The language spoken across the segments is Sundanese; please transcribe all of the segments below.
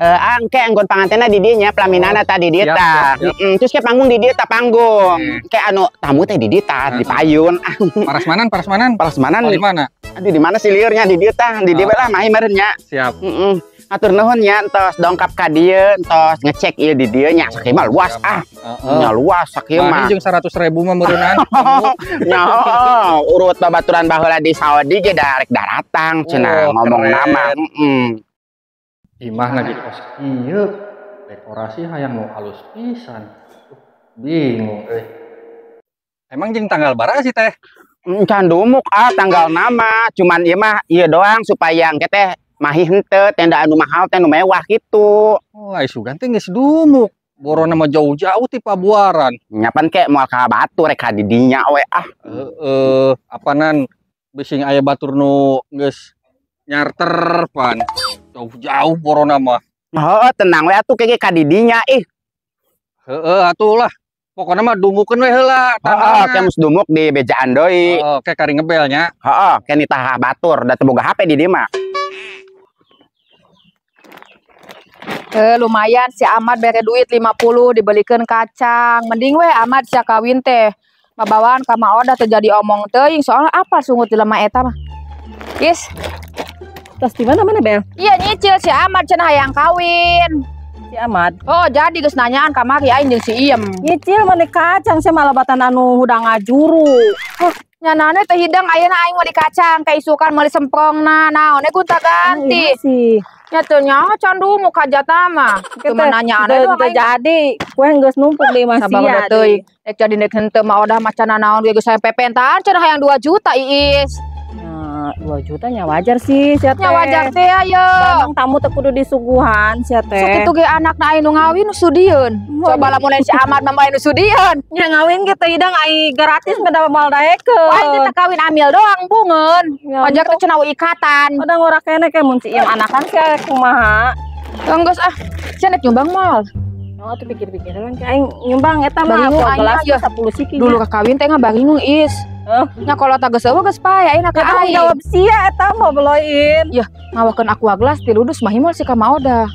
Engke anggon pangantena di dieu nya, pelaminana tadi di dieu tah. Terus ke panggung di dieu tah panggung. Ke anu tamu teh di dieu tah di payun. Parasmanan, parasmanan. Parasmanan. Oh, di mana? Aduh di mana sih liurnya di dieu tah, di dieu lah mahi meureun nya. Siap. Atur nuhun nya entos dongkap ka dieu, entos ngecek ieu di dieu nya sakieu mah luas ah. Nya luas sakieu mah. Jeung 100.000 mah meureunan. Nya urut babaturan baheula di Saudi ge darek daratang cenah ngomong nama. Imah lagi kos kieu dekorasi hayang nu halus pisan. Bingung euy. Emang jeung tanggal bara sih teh? Can dumuk ah tanggal nama, cuman ieu mah ieu doang supaya engke teh mahi henteu tenda anu mahal teh nu mewah gitu. Oh, ai sugan teh geus dumuk. Borona mah jauh-jauh ti Pabuaran. Nyapan ke moal ka batur rek ka di dinya we ah. Heeh, apanan bising aya batur nu geus nyarter pan. Jauh-jauh borona mah. Heeh, tenang we atuh ke ka di dinya ih. Heeh, atuh lah. Pokoknya mah dumukeun we heula. Heeh, ke mus dumuk di bejaan deui. Heeh, ke kari ngebel nya. Heeh, ke nitah batur da teu boga HP di dieu mah. Lumayan si Ahmad bere duit 50 dibelikan kacang. Mending we Ahmad sia kawin teh. Mabawaan ka Ma Odah terjadi omong teuing soalnya apa sungut jelema eta mah. Is. Terus di mana mana Bel? Iya nyicil si Ahmad cenah hayang kawin. Si Ahmad? Oh jadi geus nanyaan kamari aing jeung si Iem. Nyicil mana kacang sia malabatan anu hudang ngajuru. Oh, nyanane teh hidang ayeuna aing mau di kacang kaisukan meuli semprongna naon gonta ganti. Iya sih. Nya teu nyaho can dumuk hajatna mah. Cuma nanyaan doang aing. Jadi kue geus numpuk di masih. Sabar teuing. Rek jadi nek henteu Ma Odah mah cenah naon ge geus hayang pepentaan cenah hayang 2 juta Iis. 2 juta nya wajar sih sia teh. Nya wajar teh ayo. Emang tamu teh kudu disuguhan sia teh. Sok kitu ge anakna aya nu ngawin nu sudieun. Coba lamun lain si Ahmad mah nu sudieun. Nya ngawin ge teh hidang ai gratis mah da moal daekeun. Wah ini teh kawin amil doang bungeun. Wajar teh cenah ikatan. Udah ngora kene ke mun si Iem anakan sia kumaha. Enggeus ah. Sia nek nyumbang moal. Oh tuh pikir-pikir kan aing nyumbang eta mah gelas 10 siki. Dulu kakawin teh ngabaringung Is. Nya kalau tak geus eueuh geus pae ayeuna ka aing. Jawab sia eta mah beloin. Yah, ngawakeun aqua gelas tiludus mah himol si ka Ma Odah.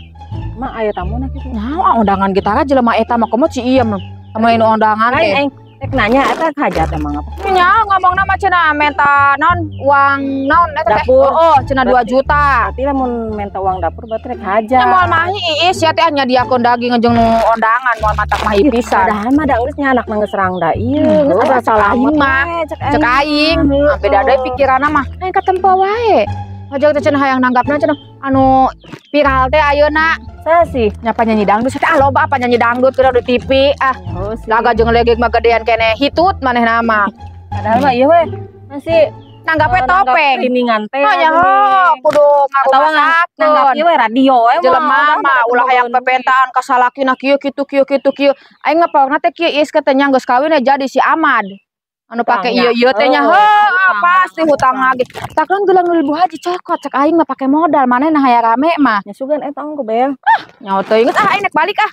Mah aya tamuna kitu. Nah, undangan gitara jelema eta mah komo si Iem. Sama nu undangan teh. Aing rek nanya eta hajat emang apa? Nya ngomongna mah cenah menta naon uang naon eta teh. Dapur. Oh, cenah 2 juta. Berarti lamun menta uang dapur berarti rek hajat. Nya moal mahi Iis sia teh nyadiakeun daging jeung nu undangan moal matak mahi pisan. Padahal mah da geus nya anakna geus rangda ieu geus asa salamet mah. Cek aing. Beda deui pikiranna mah. Aing katempo wae. Ngajak teh cenah hayang nanggapna cenah anu viral teh ayeuna. Saya sih nya penyanyi dangdut teh ah loba apa nyanyi dangdut kudu di TV ah. Oh, laga jeung legeg mah gedean keneh hitut manehna mah. Padahal mah ieu we masih nanggape topeng. Streamingan teh. Oh nya kudu ngarumasakeun. Nanggap ieu we radio we mah. Jelema mah ulah hayang pepentaan ka salakina kieu kitu kieu kitu kieu. Aing mah paurna teh kieu Is katanya geus kawin jadi si Ahmad. Anu pake ieu ieu teh nya heuh pasti hutang lagi. Takon gelang ibu haji cokot cek aing mah pake modal manehna hayang rame mah. Nya sugan eta ongko Bel. Ah nyaho teuing geus ah aing nek balik ah.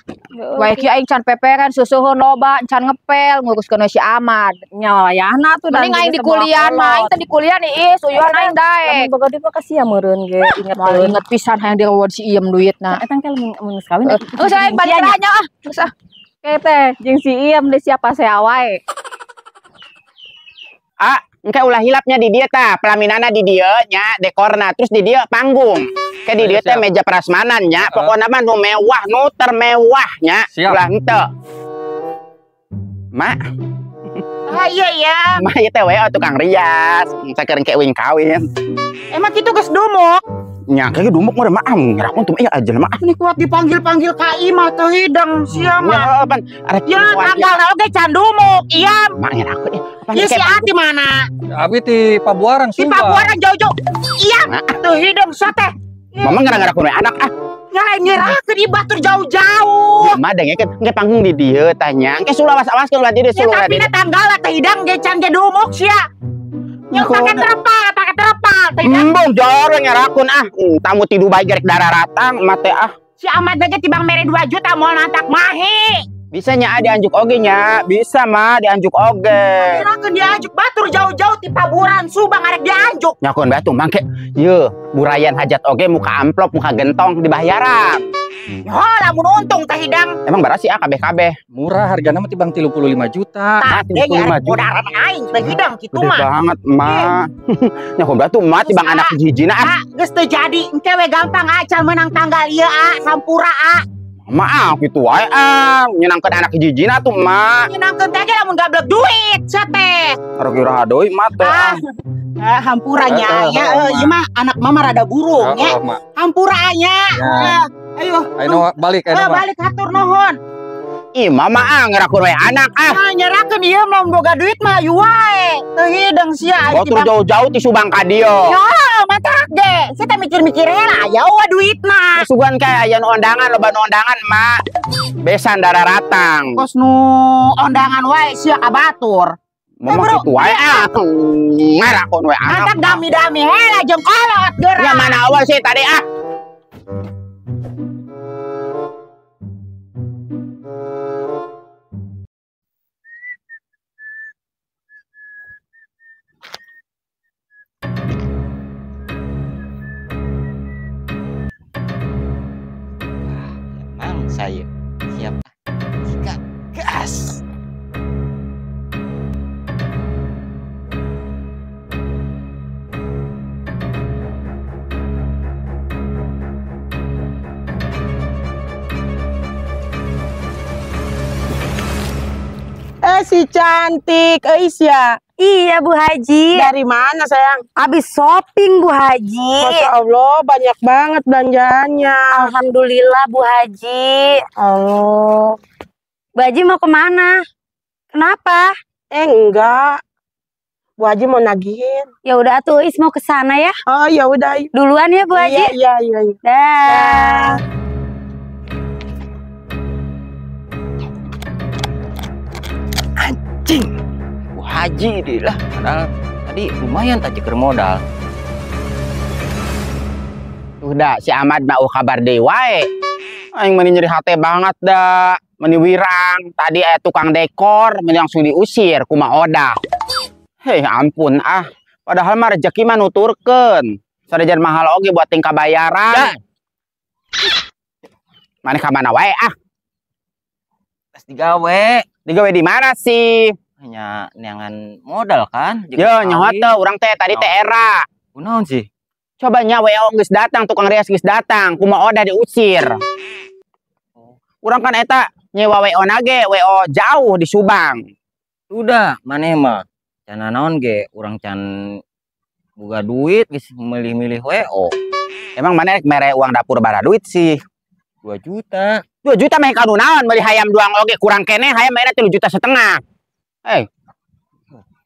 Wae kieu aing can peperan susuhun loba can ngepel nguruskeun si Ahmad. Nya wayahna atuh mending aing di kuliah mah aing teh di kuliah nih Is uyuhan aing daek. Lamun boga duit mah kasih meureun ge inget moal inget pisan hayang direwod si Iem duitna. Eta engke lamun geus kawin. Geus aing balik nya ah. Geus ah. Ke teh jeung si Iem di siapa saya wae. Ah, engke ulah hilapnya di dieu tah, pelaminana di dieu nya, dekorna, terus di dieu panggung. Ke di dieu teh meja prasmanan nya, pokona mah nu mewah, nu termewah nya, ulah henteu. Mak. Ah iya ya. Mak ieu teh we tukang rias, saker engke wing kawin. Emang kitu geus dumuk? Nya kayak dumuk mah maam, ngerakon tuh iya aja mah. Ini kuat dipanggil-panggil ka imah teu hideng sia mah. Ya pan arek ya tanggalna oge can dumuk, iya. Mak ngerakon ieu. Ieu si Ati mana? Abi ti Pabuaran Di Pabuaran jauh-jauh. Iya, teu hideng sia teh. Mama ngerakon we anak ah. Nya lain ngerakeun ieu batur jauh-jauh. Mah dengekeun engke panggung di dieu tanya. Engke suluh awas-awaskeun ulah di dieu suluh. Ya tapi na tanggalna teh hidang ge can ge dumuk sia. Yang pakai terpal, pakai terpal. Embung jor ngerakun ah. Tamu ti Dubai gerek dararatang mate ah. Si Ahmad ge tibang mere 2 juta moal nantak mahi. Bisa nya dianjuk oge nya, bisa mah dianjuk oge. Ngerakeun dianjuk batur jauh-jauh ti Pabuaran Subang arek dianjuk. Nyakeun batu mangke. Yeuh, burayan hajat oge muka amplop, muka gentong dibayaran. Yo lamun untung teh hidang. Emang berapa sih ah kabeh-kabeh? Murah hargana mah tibang 35 juta. Tah, 35 juta. Bodaran aing teh hidang kitu Gede mah. banget, Mak. Nya kumaha tuh Mak tibang anak hiji-hijina ah. Ah, geus teu jadi engke we gampang ah can meunang tanggal ieu ah sampura ah. Mak ah kitu wae ah, nyenangkeun anak hiji-hijina tuh Mak. Nyenangkeun teh ge lamun gablek duit sia teh. Kira-kira deui Mak teh. Ah, hampura nya ya, ieu mah anak mama rada burung nya. Hampura nya. Ayo. Ayo balik ayo. Balik hatur nuhun. Ih mama ah ngerakeun we anak ah. Ah nyerakeun ieu mah boga duit mah ayu wae. Teu hideng sia. Batur jauh-jauh ti Subang ka dieu. Ya, matak ge. Sia teh mikir-mikir heula aya wa duitna. Sugan kae aya nu ondangan loba nu ondangan mak. Besan dararatang. Kos nu ondangan wae sia ka batur. Mama kitu wae ah. Ngerakeun we anak. Matak dami-dami heula jeung kolot geura. Ya mana awal sih tadi ah. Saya siap sikat gas. Si cantik Aisyah. Iya Bu Haji. Dari mana sayang? Habis shopping Bu Haji. Masya Allah banyak banget belanjaannya. Alhamdulillah Bu Haji. Allah. Bu Haji mau kemana? Kenapa? Enggak. Bu Haji mau nagihin. Ya udah tuh Is mau ke sana ya. Oh ya udah. Duluan ya Bu Haji. Iya iya iya. Dah. Anjing. Haji deh lah, padahal tadi lumayan tak ceker modal. Udah si Ahmad mau kabar deui wae. Aing meni nyeri hate banget dah, meni wirang. Tadi tukang dekor meni langsung diusir kuma Odah. Hei ampun ah, padahal mah rezeki mah nuturkeun. Sanajan mahal oge buat tingkah bayaran. Maneh ka mana wae ah? Pas digawe. Digawe di mana sih? Hanya neangan modal kan. Yo nyaho teu urang teh tadi teh era. Kunaon sih? Coba nya WO geus datang, tukang rias geus datang, kumaha Odah diusir. Urang kan eta nyewa WO nage, WO jauh di Subang. Udah, maneh mah can naon ge urang can boga duit geus milih-milih WO. Emang maneh rek mere uang dapur bara duit sih? 2 juta. 2 juta meh kanu naon meuli hayam doang oge kurang keneh hayam ayeuna 3,5 juta.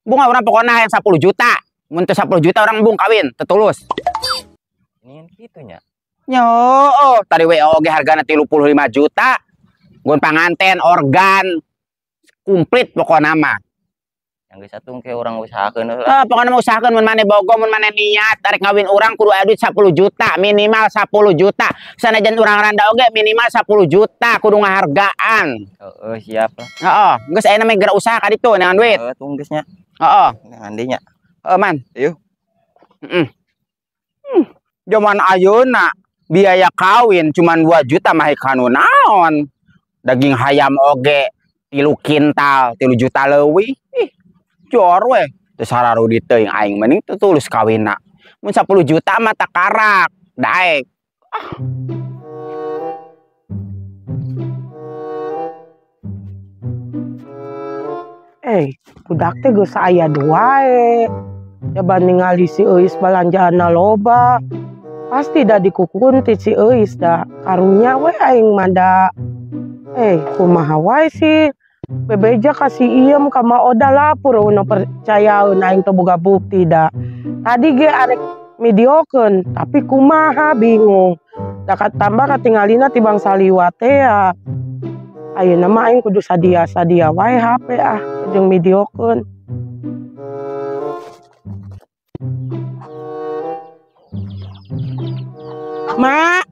Bunga orang pokoknya yang 10 juta. Mun teu 10 juta orang bung kawin, tetulus. Ini gitu nya. Nyo, oh, tadi WO ge hargana 35 juta. Gun panganten, organ, komplit pokokna mah. Yang geus satu ke urang usahakeun heula. Pokokna mah usahakeun mun maneh bogo, mun maneh niat tarik ngawin urang kudu aya duit 10 juta, minimal 10 juta. Sanajan urang randa oge minimal 10 juta kudu ngahargaan. Heeh, siap lah. Heeh, geus aya mah geura usaha ka ditu neangan duit. Heeh, tunggu geus nya. Heeh, neangan deui nya. Heeh, man. Ayo. Heeh. Zaman ayeuna biaya kawin cuman 2 juta mah kanu naon. Daging hayam oge 3 kintal, 3 juta leuwih. Ih, jor we. Teu sararudi teuing aing mending teu tulus kawinna. Mun 10 juta mah takarak, daek. Ah. Budak teh geus aya wae. Coba ningali si Euis balanjaanna loba. Pasti dah dikukuntit si Euis dah. Karunya we aing mah da. Kumaha wae sih? Bebeja kasih iem ka Ma Oda lapur uno percayaeun aing teu boga bukti da. Tadi ge arek midiokeun tapi kumaha bingung. Da tambah katingalina ti bangsa liwat teh ya. Ayeuna mah aing kudu sadia-sadia wae HP ah jeung midiokeun. Mak,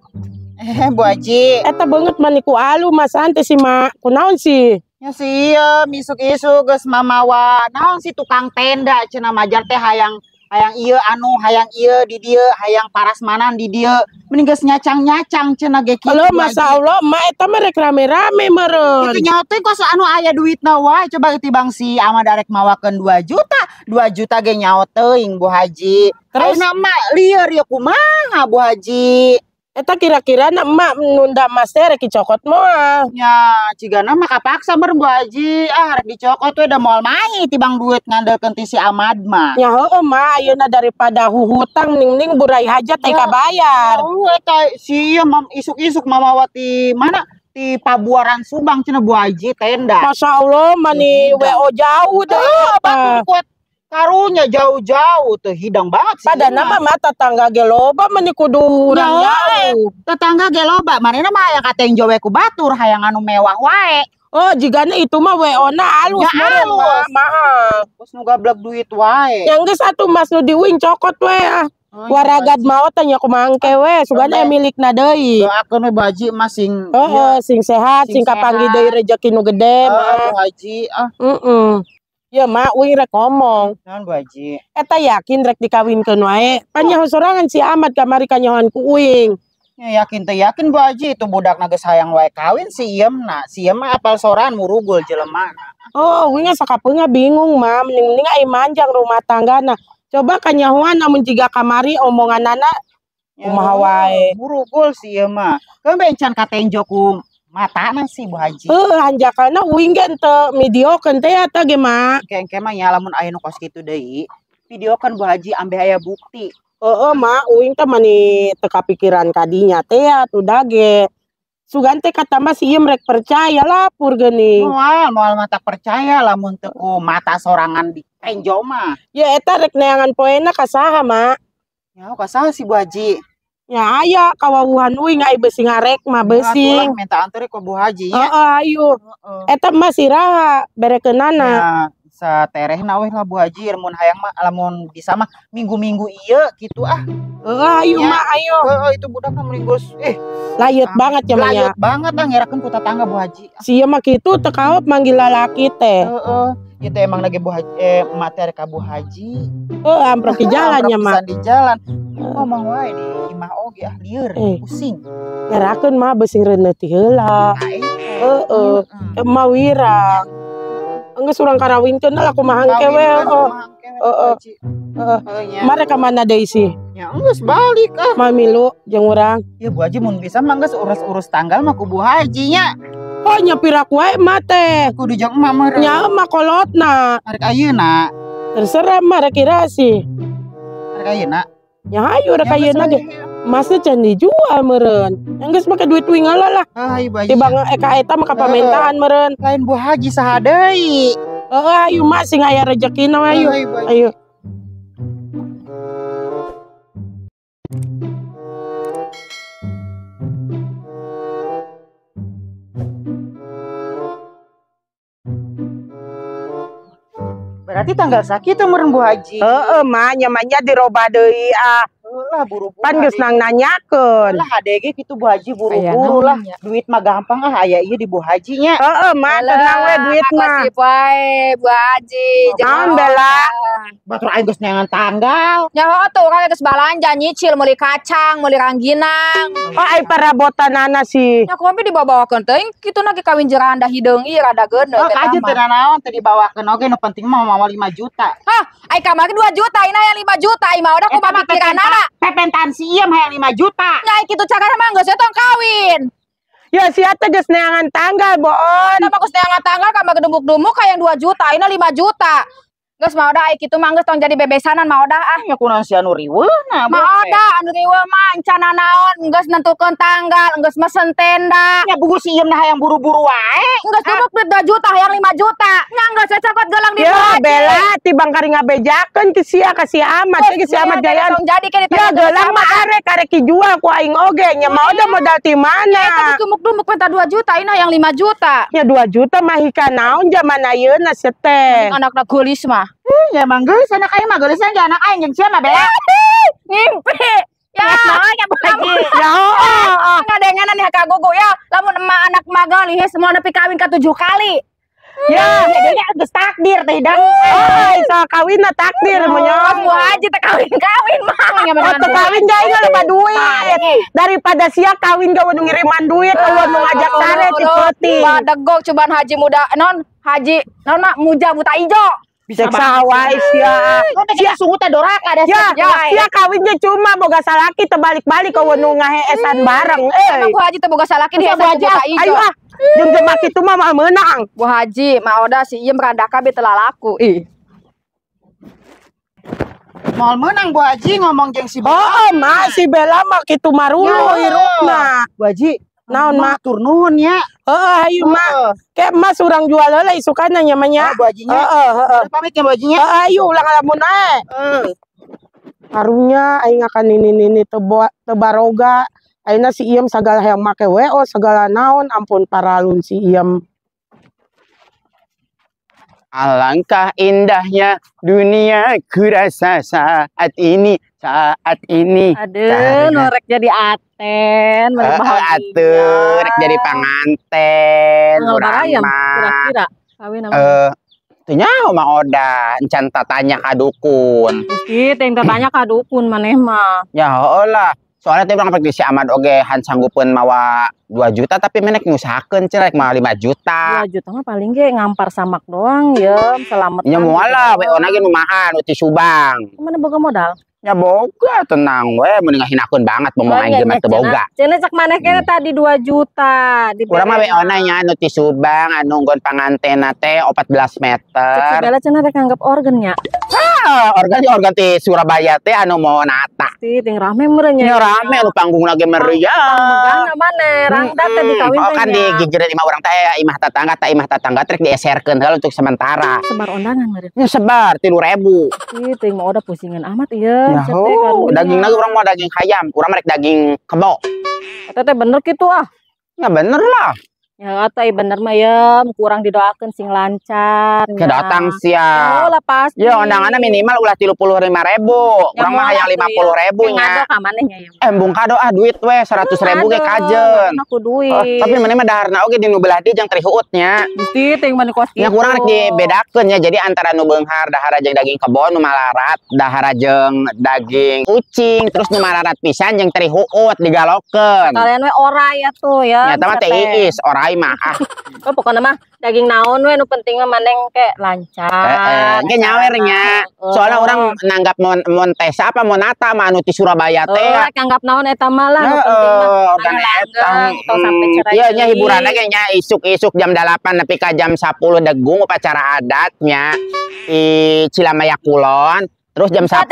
Bu Haji. Eta beungeut mah niku alu Mas Ante si Mak. Kunaon sih? Ya sih, isuk-isuk geus mamawa. Naon sih tukang tenda cenah majar teh hayang Hayang ieu anu hayang ieu di dieu, hayang parasmanan di dieu. Mending geus nyacang-nyacang cenah ge kitu. Halo, Masya Allah, emak eta mah rek rame-rame meureun. Kitu nyaho teh kos anu aya duitna wae coba tibang si Ahmad arek mawakeun 2 juta. 2 juta ge nyaho teuing Bu Haji. Terus ayeuna emak lieur ya kumaha Bu Haji? Eta kira-kira na emak nunda mas teh rek dicokot moal. Nya, cigana mah kapaksa meureun Bu Haji. Ah, rek dicokot we da moal mahi tibang duit ngandelkeun ti si Ahmad mah. Nya heueuh mah ayeuna daripada hutang mending burai hajat teh kabayar. Heueuh eta si ieu isuk-isuk mamawa ti mana? Ti Pabuaran Subang cenah Bu Haji tenda. Masya Allah mani WO jauh deh. Batu kuat. Karunya jauh-jauh tuh hidang banget sih. Pada nama mah tetangga ge loba meni kudu urang jauh. Tetangga ge loba, manehna mah hayang kateng jowe ku batur, hayang anu mewah wae. Oh, jigana itu mah WO-na alus meureun mah mahal. Geus nu gablek duit wae. Yang geus atuh mas nu diuing cokot we ah. Waragad maot teh nya kumaha engke we, sugan aya milikna deui. Doakeun we Bu Haji mah sing heeh, sing sehat, sing kapanggih deui rejeki nu gede mah. Bu Haji ah. Heeh. Ya mak uing rek ngomong. Naon Bu Haji? Eta yakin rek dikawinkeun wae. Panyaho sorangan si Ahmad kamari kanyahoan ku uing. Ya yakin teh yakin Bu Haji itu budakna geus hayang wae kawin si Iem na. Si Iem mah apal soran murugul jelema. Oh, uing sakapeungna bingung mah, mending-mending ai manjang rumah tanggana. Coba kanyahoan amun jiga kamari omonganana kumaha wae. Murugul si Iem mah. Keun encan katenjo ku matana sih Bu Haji. Heuh, hanjakalna uing ge henteu midiokeun teh eta ge mah. Engke mah nya lamun aya nu kos kitu deui, videokeun Bu Haji ambe aya bukti. Heeh mah uing teh mani teu kapikiran kadinya teh atuh dage. Sugan teh kata mah si ieu rek percaya lapur geuning. Moal, moal mata percaya lamun teu ku mata sorangan di tenjo mah. Ya eta rek neangan poena ka saha mak? Nyaho ka saha si Bu Haji? Ya aya kawawuhan uing ai beusi ngarek mah beusi. Atulah minta anter ka Bu Haji nya. Heeh ayo. Eta mah siraha berekeunana. Ya saterehna weh lah Bu Haji mun hayang mah lamun bisa mah minggu-minggu ieu kitu ah. Heeh ayo mah ayo. Heeh itu budak mah mending geus layet banget ya mah. Layet banget ah ngerakeun ku tatangga Bu Haji. Sia mah kitu teu kaop manggil lalaki teh. Heeh. Ieu teh emang lagi Bu Haji materi ka Bu Haji. Heeh amprok di jalan nya mah. Di jalan. Ngomong wae di imah oge ah lieur pusing. Ngerakeun mah beusi reuneuh ti heula. Heeh. Mah wirang. Enggeus urang karawinkeun lah kumaha engke we heeh. Heeh. Heeh. Mare ka mana deui sih? Ya enggeus balik ah. Mah milu jeung urang. Ya Bu Haji mun bisa mah geus urus-urus tanggal mah ku Bu Haji nya. Oh nya piraku wae mah teh. Kudu jeung emak meureun. Nya mah kolotna. Arek ayeuna. Terserah mah rek ira sih. Arek ayeuna. Ya ayo rek ayeuna ge. Masnya can dijual meureun. Enggeus make duit uing heula lah. Ayo Bu Haji. Tibang ka eta mah kapamentaan meureun. Lain Bu Haji saha deui. Heeh ayo mah sing aya rejekina ayo. Ayo. Berarti tanggal sakit meureun Bu Haji. Heeh mah nya mah nya dirobah deui ah. Lah buru-buru. Pan geus nang nanyakeun. Lah adege kitu Bu Haji buru-buru lah. Duit mah gampang ah aya ieu di Bu Haji nya. Heeh mah tenang we duit mah. Kasih wae Bu Haji. Naon Bella? Batur aing geus neangan tanggal. Nya heuh tuh urang geus balanja nyicil meuli kacang, meuli rangginang. Oh ai parabotanana sih. Nya kumaha dibawa-bawakeun teuing kitu na ge kawin jeranda hideung ieu rada geuneuh. Oh kajeun teu nanaon teu dibawakeun oge nu penting mah mawa 5 juta. Hah, ai kamari 2 juta, ayeuna hayang 5 juta, ai mah udah kumaha pikiranana. Pepentan si Iem hayang 5 juta. Nya kitu cagana mah geus tong kawin. Ya sia teh geus neangan tanggal boon. Eta mah geus neangan tanggal ka mah gedumuk-dumuk hayang 2 juta, ayeuna 5 juta. Geus mah udah ai kitu mah geus tong jadi bebesanan mah udah ah. Ya kunaon sia anu riweuhna. Mah udah anu riweuh mah encan nanaon geus nentukeun tanggal, geus mesen tenda. Ya buku si Iem nah hayang buru-buru wae. Geus dumuk duit 2 juta hayang 5 juta. Nya geus we cokot gelang di Ya Bella tibang kari ngabejakeun ki sia ka si Ahmad, ki si Ahmad jayaan. Jadi ke ya gelang mah arek arek dijual ku aing oge nya mah udah modal ti mana. Eta dumuk-dumuk minta 2 juta ayeuna hayang 5 juta. Ya 2 juta mah hika naon jaman ayeuna seteh. Anakna geulis mah. Ya emang geulis anak aing mah geulisan ge anak aing jeung sia mah Bella. Ngimpi. Ya, naon ya Bu Haji. Ya heeh. Ngadengenan nih ka gugu ya. Lamun emak anak mah geulis moal nepi kawin ka 7 kali. Ya, jadi geus takdir teh hidang. Oh, soal kawin na takdir menyong. Bu Haji teh kawin-kawin mah. Oh, teu kawin jai loba duit. Daripada sia kawin gawe nu ngiriman duit, eueuh nu ngajak sare ti peuting. Badegok cobaan haji muda non haji non mah muja buta ijo. Cek saha wae sia. Sia sungut teh doraka da sia. Sia kawinnya cuma boga salaki teu balik-balik eueuh nu ngaheesan bareng. Emang Bu Haji teh boga salaki diheesan ku buta ijo. Ayo ah. Jeung jemak kitu mah moal meunang. Bu Haji, Ma Oda si ieu meranda kabeh teu lalaku ih. Moal meunang Bu Haji ngomong jeung si Bella. Oh, mak si Bella mah kitu marulu hirupna. Bu Haji, naon mak tur nuhun nya. Heeh, hayu mak. Ke emas urang jual heula isukana nya mah nya. Bu Hajinya. Heeh, heeh. Pamit nya Bu Hajinya. Heeh, ayo ulah ngalamun ae. Heeh. Karunya aing akan nini-nini teu baroga. Ayeuna si Iem sagala hayang make WO segala naon ampun paralun si Iem. Alangkah indahnya dunia kurasa saat ini, saat ini. Aduh, norek jadi aten, atuh, rek jadi panganten, urang mah. Kira-kira kawin sama. Teu nyaho Mang Oda, encan tatanya ka dukun. Gusti, teh tatanya ka dukun maneh mah. Ya heueuh lah. Soalnya teh urang pek si Ahmad oge han sanggupeun mawa 2 juta tapi menek ngusahakeun cenah rek mawa 5 juta. 2 juta mah paling ge ngampar samak doang ye, selamat. Nya moal lah WO na ge nu mahal nu ti Subang. Mana boga modal? Nya boga tenang we mun ngahinakeun banget ngomong aing ge mah teu boga. Cenah cek maneh kene tadi 2 juta. Urang mah WO na nya anu ti Subang anu nggon pangantena teh 14 meter. Cek si Bella cenah rek nganggep organ nya. Organ ti Surabaya teh anu mau nata. Pasti ting rame meureun nya. Nya rame anu panggung lagi meriah. Panggung maneh rangda teh dikawin teh. Oh kan digigireun imah urang teh imah tetangga teh imah tetangga trek dieserkeun heula untuk sementara. Sebar undangan meureun. Nya sebar 3.000. Ih ting mah udah pusingan amat ieu. Ya, oh, daging lagi urang mau daging hayam, urang merek daging kebo. Eta teh bener kitu ah. Ya bener lah. Ya atuh bener mah ya, kurang didoakeun sing lancar. Ke datang sia. Oh lah pasti. Ya undanganna minimal ulah 35.000. Urang mah hayang 50.000 nya. Kado ka maneh nya ya. Embung kado ah duit we 100.000 ge kajeun. Aku duit. Tapi maneh mah daharna oge di nu belah dieu jeung teri huut nya. Gusti teh maneh kos kitu. Nya kurang rek dibedakeun nya jadi antara nu beunghar dahara jeung daging kebo nu malarat, dahara jeung daging kucing, terus nu malarat pisan jeung teri huut digalokeun. Kalian we orai atuh ya. Nya mah teh iis orai mah ah. Oh pokoknya mah daging naon we nu penting mah maneng ke lancar. Ke nyawer nya. Soalnya orang nanggap Montesa apa Monata mah anu ti Surabaya teh. Heeh, nanggap naon eta mah lah nu penting mah. Organ eta. Sampai cerai. Iya nya hiburan ge nya isuk-isuk jam 8 nepi ka jam 10 degung upacara adatnya di Cilamaya Kulon. Terus jam 10,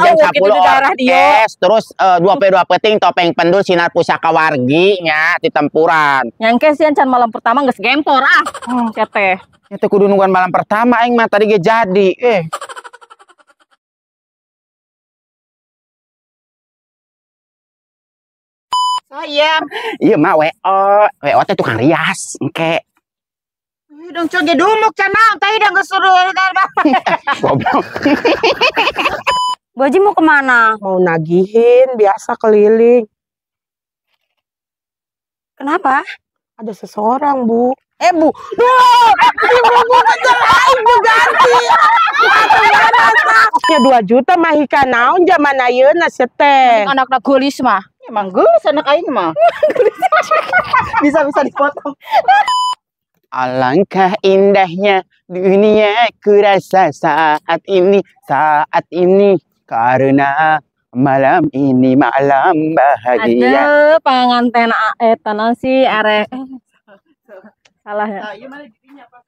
jam 10 orkes, terus 2 penting topeng pendul sinar pusaka wargi nya di tempuran. Nyangke sih can malam pertama geus gempor ah. Teh. Itu kudu nungguan malam pertama aing mah tadi ge jadi. Sayang. Iya mah WO, WO teh tukang rias engke. Hidung coge dumuk cenah, teh hidung geus suruh Goblok. Bu Haji mau kemana? Mau nagihin, biasa keliling. Kenapa? Ada seseorang, Bu. Bu. Duh, ibu Bu bener aing Bu ganti. Ya 2 juta mah hika naon zaman ayeuna sia teh. Anakna geulis mah. Emang geulis anak aing mah. Bisa-bisa dipotong. Alangkah indahnya dunia kurasa saat ini karena malam ini malam bahagia. Aduh, panganten eta naon sih arek. Salah ya. Nah, ieu mah dirinya apa?